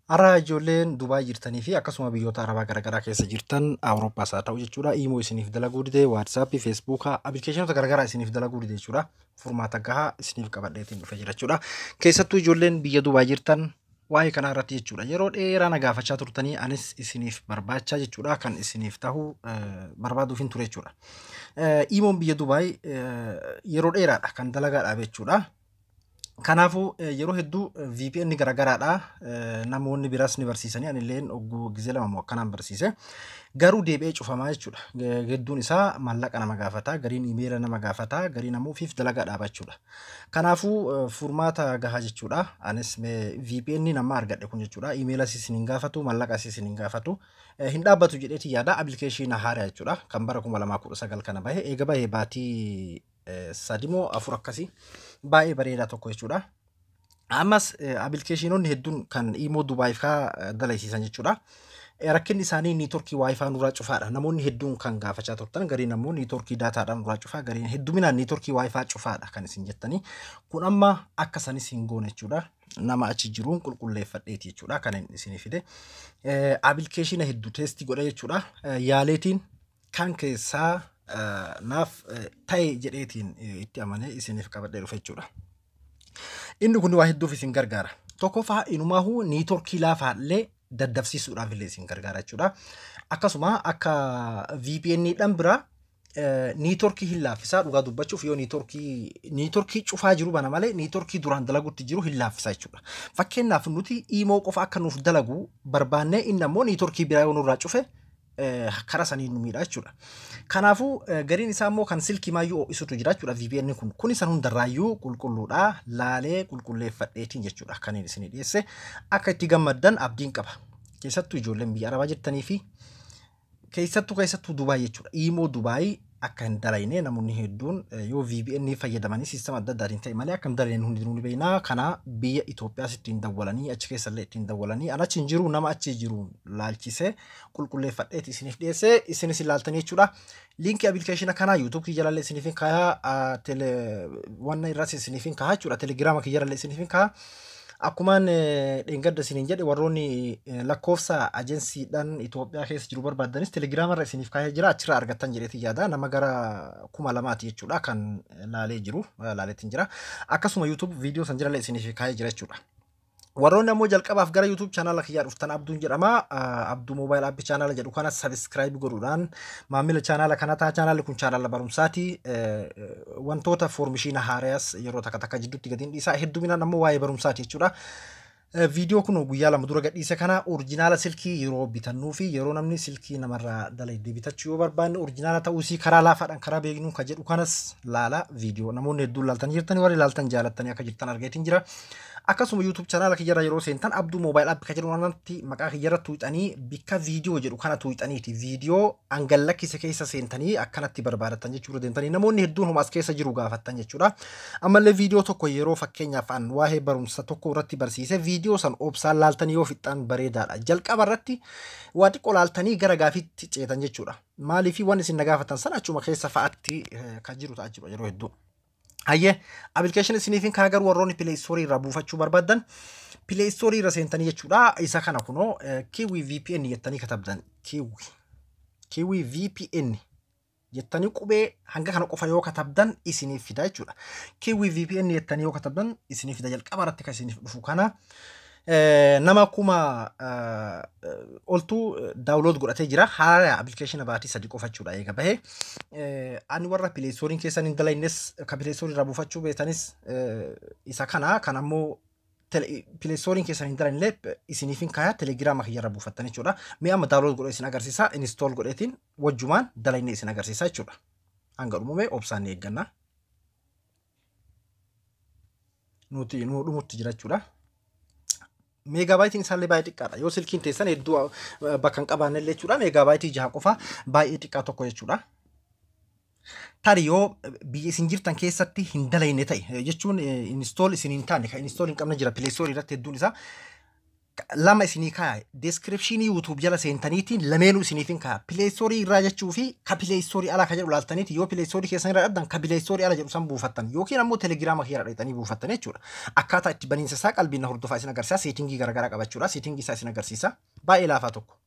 Har'a ijoolleen Dubaay jirtanii fi akkasuma biyyoota Arabaa garaagaraa keessa jirtan, Awurooppaas haa ta'u jechuudha. Imoo isiniif dalaguu dide, Waatsaappii, Feesbuukaa, appilikeeshinoota garaagaraa isiniif dalaguu dide jechuudha. Furmaata gahaa isiniif qabadheetiin dhufe jira jechuudha. Keessattuu ijoolleen biyya Dubaay jirtan waa'ee kanaa irratti jechuudha. Yeroo dheeraa na gaafachaa turtanii anis isiniif barbaachaa jechuudha. Kan isiniif tahu barbaaduuf hin ture jechuudha. Imoon biyya Dubaay yeroo dheeraadha kan dalagaa dhaabe jechuudha. Kanaafuu yeroo hedduu VPN garaagaraadha. Namoonni biraas ni barsiisanii, anilleen ogguu gizee lama moo akkanaan barsiise. Garuu deebi'ee cufamaa jechuudha. Hedduun isaa maallaqa nama gaafata, gariin imeela nama gaafata, gariin ammoo ofiif dalagaa dhaaba jechuudha. Kanaafuu furmaata gahaa jechuudha. Anis VPN nama argadhe kun jechuudha. Imeelas isin hin gaafatu, maallaqas isin hin gaafatu. Hin dhaabbatu jedheeti yaada, appilikeeshinii haaraa jechuudha. Kan bara 2019 kana bahe, eega bahe baatii 3 moo 4 akkasii, baay'ee bareedaa tokko jechuudha. Ammas appilikeeshinoonni hedduun kan imoo Dubaay faa dalaysiisan jechuudha. Rakkinni isaanii niitoorkii WiFi nurraa cufaadha. Namoonni hedduun kan gaafachaa turtan, gariin ammoo niitoorkii daataadhaan nurraa cufaa, gariin hedduminaan niitoorkii WiFi cufaadha kan isin jettanii. Kun amma akka sanis hin goone jechuudha. Nama achi jiruun qulqulleeffadheeti jechuudha kan inni isinii fide. Appilikeeshina hedduu test godhe jechuudha. Yaaleetiin kan keessaa naaf ta'e jedheetiin itti amanee isiniif qabadhee dhufe jechuudha. Inni kun waa hedduuf isin gargaara. Tokkoffaa, inumaahuu niitoorkii laafaallee daddafsiisuudhaaf illee isin gargaara jechuudha. Akkasuma akka VPN dhaan biraa niitoorkii hin laaffisaa. Dhugaa dubbachuuf, yoo niitoorkii cufaa jiru bana malee, niitoorkii duraan dalagutti jiru hin laaffisaa jechuudha. Fakkeenyaaf, nuti imoo qofa akka nuuf dalagu barbaannee, inni ammoo niitoorkii biraa yoo nurraa cufe, karaa saniin nu miidha jechuudha. Kanaafuu gariin isaa immoo kan silkii maayyuu ho'isutu jira jechuudha VPN kun. Kun isan hundarraayyuu qulqulluudha, laalee qulqulleeffadheetiin jechuudha kan inni isinii dhiyeesse. Akka itti gammaddan abdiin qaba. Keessattuu ijoolleen biyya Arabaa jirtanii fi keessattuu Dubaay jechuudha. Imoo Dubaay akka hin dalayne namoonni hedduun yoo VPN fayyadamanii siistama adda addaatiin ta'e malee akka hin dalayne hundinuu ni beekna. Kana biyya Itoophiyaas ittiin dawwalanii, achi keessallee ittiin dawwalanii, an achi hin jiru, nama achi jiru laalchisee qulqulleeffadheeti isiniif dhiyeessee, isinis ilaaltanii jechuudha. Liinkii appilikeeshina kanaa YouTube kiyya jalaallee isiniif hin kaayaa, tele wanna irras isiniif hin kaayaa jechuudha. Telegiraama kiyya jalaallee isiniif hin kaayaa. Akkumaan dheengadda isiniin jedhe, warroonni lakkoofsa ajensiidhaan Itoophiyaa keessa jiru barbaadanis telegiraama irra isiniif kaa'ee jira, achirraa argattan jedheeti yaada. Nama gara 2000ti jechuudha kan laalee jiru, laaleetiin jira. Akkasuma YouTube viidiyoo san jirallee isiniif kaa'ee jira jechuudha. Warroonni ammoo jalqabaaf gara YouTube chaanaala kiyyaa dhuftan, Abduun jedhama. Abduu Mobile App chaanaala jedhu kana subscribe godhuudhaan maamila chaanaala kana ta'a. Chaanaalli kun chaanaala barumsaati. Wantoota foormishiina haaraas yeroo takka takka jidduutti gadi dhiisa. Hedduminaan ammoo waa'ee barumsaati jechuudha. Viidiyoo kun guyyaa 2 dura gadhiise kana, original silkii yeroo bitannuu fi yeroo namni silkii namarraa dalagdee bitachuu yoo barbaanne, original ta'uusii karaa laafaadhaan karaa beeknuun kan jedhu kanas laala. Viidiyoo namoonni hedduun laaltanii jirtanii, warri laaltan jaalattanii akka jirtan argeetiin jira. Akkasuma YouTube chaanaala kiyyarra yeroo seentan, Abduu Mobile App kan jedhu kanatti maqaa kiyyarra tuuxanii, bikka viidiyoo jedhu kana tuuxaniiti viidiyoo angallakkise keessa seentanii akkanatti barbaadatan jechuudha, deemtanii namoonni hedduun homaas keessa jiru gaafattan jechuudha. Ammallee viidiyoo tokko yeroo fakkeenyaaf an waa'ee barumsa tokko irratti barsiise, viidiyoo san obsaan laaltanii yoo fixxan bareedaadha. Jalqaba irratti waa xiqqoo laaltanii gara gaafiitti ceetan jechuudha. Maaliif waan isin na gaafatan sana achuma keessa fa'aatti kan jiru ta'a jechuudha yeroo hedduu. Hayyee, appilikeeshinii isiniif kan agarru, warroonni Play Store irraa buufachuu barbaadan, Play Store irra seentanii jechuudha. Isa kana kunoo Kiwi VPN jettanii katabdan. Kiwi VPN jettanii qubee hanga kana qofa yoo katabdan isiniif fida jechuudha. Kiwi VPN jettanii yoo katabdan isiniif fida, jalqaba irratti kan isiniif dhufu kana. Nama 1000 oltuu download godhatee jira. Haala appilikeeshina baatii 3 qofa jechuudha eega bahee. Ani warra Play Storeiin keessan hin dalaynes, kan Play Store irraa buufachuu beektanis isa kana, kan ammoo Play Storeiin keessan hin dalanillee isiniif hin kaayaa, telegiraama kiyyarra buufattan jechuudha. Mee amma download godhee isin agarsiisa. Install godheetiin wajjumaan dalaynee isin agarsiisa jechuudha. Hanga dhumumee obsaan ni eegganna. Nuti nu dhumutti jira jechuudha. Meegaabaayitiin isaallee baay'ee xiqqaadha. Yoo silkiin teessan hedduu bakka hin qabaanne illee jechuudha. Meegaabaayitii 6 qofa, baay'ee xiqqaa tokko jechuudha. Tari yoo biyya isin jirtan keessatti hin dalayne ta'e jechuun, install isin hin taane, kan install hin qabne jira Play Store irratti hedduun isaa. Lama isinii kaaya. Description YouTube jala seentaniitiin lameenuu isiniifin kaaya. Play Store irraa jechuu fi ka Play Store alaa ka jedhu laaltaniiti, yoo Play Store keessan irraa dhabdan ka Play Store ala jedhu san buufattan yookiin ammoo Telegiraama kiyya irra dhaqxanii buufattan jechuudha. Akkaataa itti baniinsa isaa qalbiin na hordofaa isin agarsiisa. Setting garaagaraa qabachuudha. Setting isaa isin agarsiisa. Baay'ee laafaa tokko.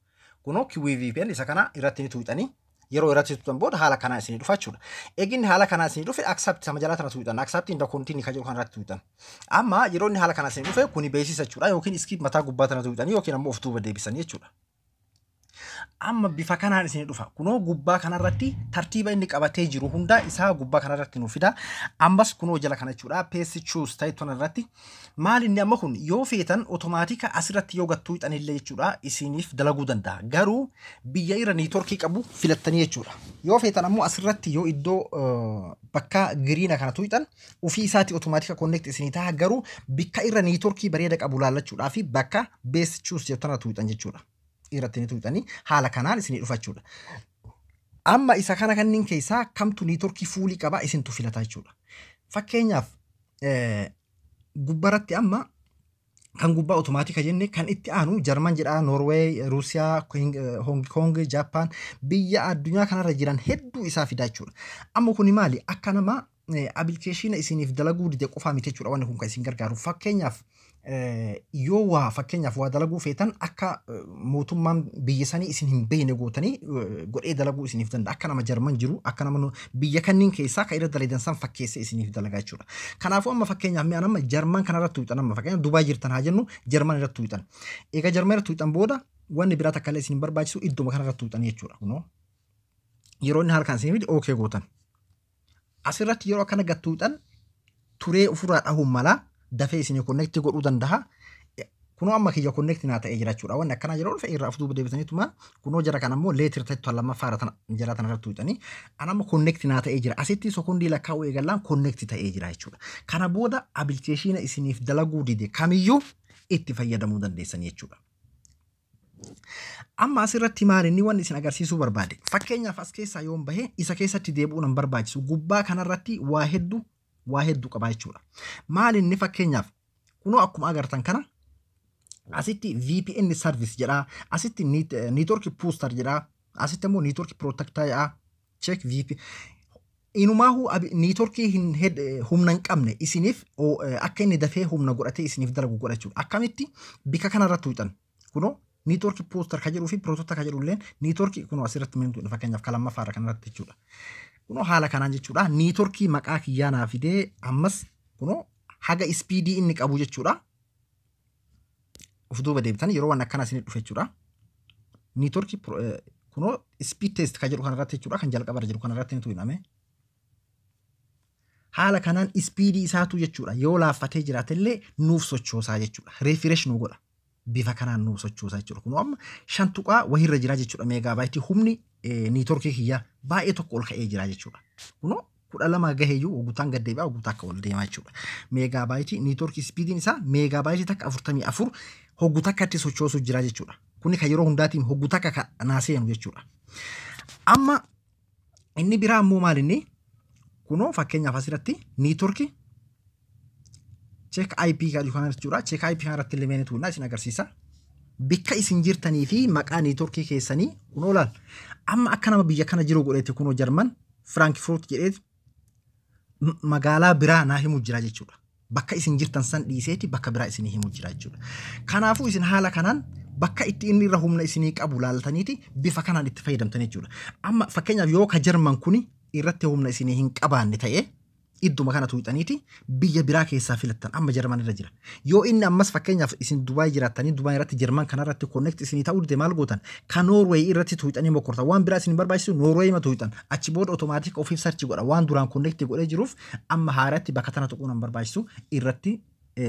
Kunoo QVPN isa kana irratti ni tuuxanii, yeroo irratti tuuxan booda haala kanaa isinii dhufa jechuudha. Eginni haala kanaa isinii dhufe, accept sama jalaa tana tuuxan, accept and continue ka jedhu kan irratti tuuxan. Amma yeroo inni haala kanaa isinii dhufe, kuni beeksisa jechuudha, yookiin skip mataa gubbaa tana tuuxanii yookiin ammoo of duuba deebisanii jechuudha. Amma bifa kanaan isinii dhufa. Kunoo gubbaa kanarratti tartiiba inni qabatee jiru hunda isaa gubbaa kanarratti nu fida. Ammas kunoo jala kana jechuudha. Best choice ta'e irratti maal inni amma kun yoo feetan automatic asirratti yoo gattuu hixanillee jechuudha, isiniif dalaguu danda'a. Garuu biyya irra network qabu filattanii jechuudha. Yoo feetan ammoo asirratti yoo iddoo bakka green kana tuuxan ofii isaatti automatic connect isinii ta'a, garuu bikka irra network bareeda qabu laallachuudhaa fi bakka best choice jettu tana tuuxan jechuudha. Irratti ni tuuxanii haala kanaan isinii dhufa jechuudha. Amma isa kana kanneen keessaa kamtu network full qaba isintu filata jechuudha. Fakkeenyaaf gubbaratti amma kan gubbaa automatic jenne, kan itti aanu Jarman jedha, Noorweey, Ruusiyaa, Hong Kong, Jaappaan, biyya addunyaa kanarra jiran hedduu isaa fidaa jechuudha. Amma kuni maali? Akka nama application isiniif dalaguu dide qofaa miti jechuudha wanni kun kan isin gargaaru. Fakkeenyaaf yoo waa, fakkeenyaaf waa dalaguu feetan, akka mootummaan biyya sanii isin hin beekne gootanii godhee dalaguu isiniif danda'a. Akka nama Jarman jiru, akka nama biyya kanneen keessaa kan irra dalagan san fakkeessee isiniif dalagaa jechuudha. Kanaafuu amma fakkeenyaaf mi'a nama Jarman kanarratti tuuxan, amma fakkeenyaaf Dubaay jirtan haa jennu, Jarman irratti tuuxan. Egaa Jarman irratti tuuxan booda wanni biraa takka illee isin barbaachisu, idduma kanarratti tuuxan jechuudha. Kunoo yeroo inni harkaan isin fide okay gootan. Asirratti yeroo akkana gad tuuxan turee ofirraa dhahuun mala dafee isin connect godhuu danda'a. Kunoo amma kiyya connect naa ta'ee jira jechuudha. Wanni akkanaa yeroo dhufe irraa of duuba deebisaniituma kunoo jara kana ammoo later ta'e lammaffaa irra tana jala tana irratti tuuxanii an amma connect naa ta'ee jira. Asitti sekondii lakkaa'uu eegallaan connect ta'ee jira jechuudha. Kana booda application isiniif dalaguu dide kamiyyuu itti fayyadamuu dandeessan jechuudha. Amma asirratti maal inni wanni isin agarsiisuu barbaade? Fakkeenyaaf as keessaa yoon bahe isa keessatti deebi'uu nan barbaachisu. Gubbaa kanarratti waa hedduu qaba jechuudha. Maal inni fakkeenyaaf kunoo akkuma agartan kana asitti VPN service jedha, asitti network booster jedha, asitti immoo network protector jedha, check VPN. Inumaahuu network hin humna hin qabne isiniif akka inni dafee humna godhatee isiniif dalagu godha jechuudha. Akkamitti bika kanarratti tuuxan? Kunoo network booster ka jedhuu fi protector ka jedhu illee network kunoo asirratti mintuudha, fakkeenyaaf kan lammaffaarra kanarratti jechuudha. Kunoo haala kanaan jechuudha. Network maqaa kiyyaa naa fidee, ammas kunoo haga speed inni qabu jechuudha. Of duuba deebitan yeroo waan akkanaa isinii dhufe jechuudha. Network kunoo speed test ka jedhu kanarratti jechuudha, kan jalqabarra jiru kanarratti ni tuqname. Haala kanaan speed isaatu jechuudha yoo laaffatee jiraatellee nuuf sochoosaa jechuudha. Refresh nu godha. Bifa kanaan nuuf sochoosaa jechuudha. Kunoo amma 5 tuqaa wahirra jira jechuudha. Megabyte humni network kiyyaa baay'ee tokko ol ka'ee jira jechuudha. Kunoo 12 gaheeyyuu guutaan gad deebi'a, guutaa akka ol deemaa jechuudha. Megabyte network speediin isaa megabyte takka 44 hoggu takkatti sochoosu jira jechuudha. Kuni kan yeroo hundaatiin hoggu takka naa seenu jechuudha. Amma inni biraa ammoo maal inni? Kunoo fakkeenyaaf asirratti network check IP kan kana jechuudha. Check IP kanarratti illee meeni tuunnaa isin agarsiisa. Bikka isin jirtanii fi maqaa network keessanii kunoo laal. Amma akka nama biyya kana jiru godheeti, kunoo Jarman Firankfurt jedheeti magaalaa biraa naa himu jira jechuudha. Bakka isin jirtan san dhiiseeti bakka biraa isinii himu jira jechuudha. Kanaafuu isin haala kanaan bakka itti inni irra humna isinii qabu laaltaniiti bifa kanaan itti fayyadamtan jechuudha. Amma fakkeenyaaf yoo ka Jarman kuni irratti humna isinii hin qabaanne ta'e, idduma kana tuuxaniiti biyya biraa keessaa filattan. Amma Jarman irra jira. Yoo inni ammas fakkeenyaaf isin Dubaay jiraattanii Dubaay irratti Jarman kanarratti connect isinii ta'uu dide, maal gootan? Ka Noorweey irratti tuuxanii mokortan. Waan biraa isin barbaachisu Noorweey ma tuuxan. Achi booda automatic ofiif search godha, waan duraan connect godhee jiruuf amma haaratti bakka tana tuquun hin barbaachisu, irratti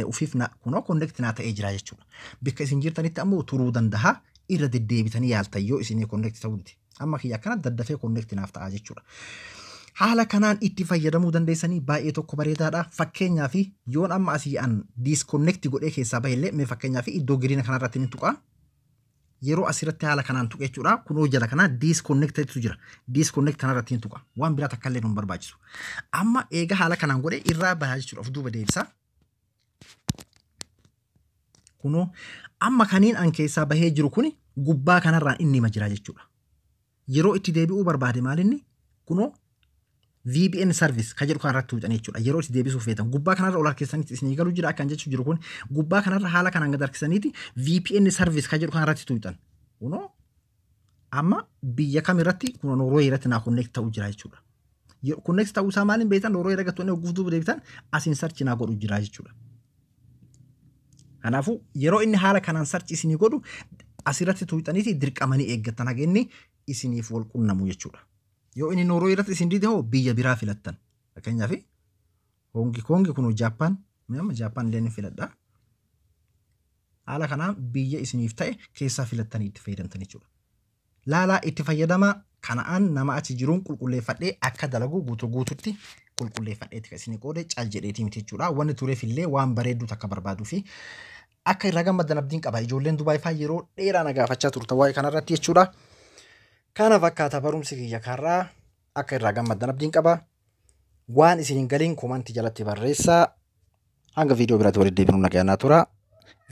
ofiif kunoo connect naa ta'ee jira jechuudha. Bakka isin jirtanitti ammoo turuu danda'a, irra deddeebitanii yaaltan yoo isinii connect ta'uu dide. Amma kiyya akkana daddafee connect naaf ta'a jechuudha. Haala kanaan itti fayyadamuu dandeessanii, baay'ee tokko bareedaadha. Fakkeenyaaf yoon amma asii an disconnect godhee keessaa bahillee, mee fakkeenyaaf iddoo green kanarratti ni tuqa. Yeroo asirratti haala kanaan tuqe jechuudha. Kunoo jala kana disconnectedtu jira. Disconnect kanarratti ni tuqa. Waan biraa takka illee nu hin barbaachisu. Amma eega haala kanaan godhee irraa bahaa jechuudha. Of duuba deebisa. Kunoo amma kaniin an keessaa bahee jiru kuni gubbaa kanarraan inni hima jira jechuudha. Yeroo itti deebi'uu barbaade maalinni kunoo VPN service ka jedhu kanarratti tuuxan jechuudha. Yeroo itti deebisuuf feetan gubbaa kanarra ol harkisanitti isinii galu jira akkan jechuu jiru kun gubbaa kanarra haala kanaan gad harkisaniiti VPN service ka jedhu kanarratti tuuxan. Kunoo amma biyya kam irratti kunoo Noorwee irratti naa connect ta'uu jira jechuudha. Connect ta'uu isaa maaliin beektan? Noorwee irra gattoonni hogguf duuba deebitan asiin search naa godhu jira jechuudha. Kanaafuu yeroo inni haala kanaan search isinii godhu asirratti tuuxaniiti dirqamanii eeggattan haga inni isiniif wal qunnamu jechuudha. Yoo inni Noorwee irratti isin dide hoo biyya biraa filattan. Fakkeenyaaf Hongi Kongi kun Jaappaan, amma Jaappaan illee ni filadha. Haala kanaan biyya isiniif ta'e keessaa filattanii itti fayyadamtan jechuudha. Laalaa itti fayyadama kana'aan nama achi jiruun qulqulleeffadhee akka dalagu guutuu guututti qulqulleeffadheeti kan isinii qoode cal jedheetii miti jechuudha. Wanni tureef illee waan bareedduu takka barbaaduu fi akka irraa gammaddan abdiin qaba. Ijoolleen Dubaay fa'aa yeroo dheeraa na gaafachaa turte waa'ee kanarratti jechuudha. Kana fakkaata barumsi kiyya karraa, akka irraa gammaddan abdiin qaba. Waan isin hin galiin comment jalatti barreessaa. Hanga viidiyoo biraatti walitti deebinu nagaa tura.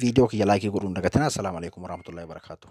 Viidiyoo kiyya like godhuun dagatinaa. Assalaamu alaikum warahmatullahi wabarakatuh.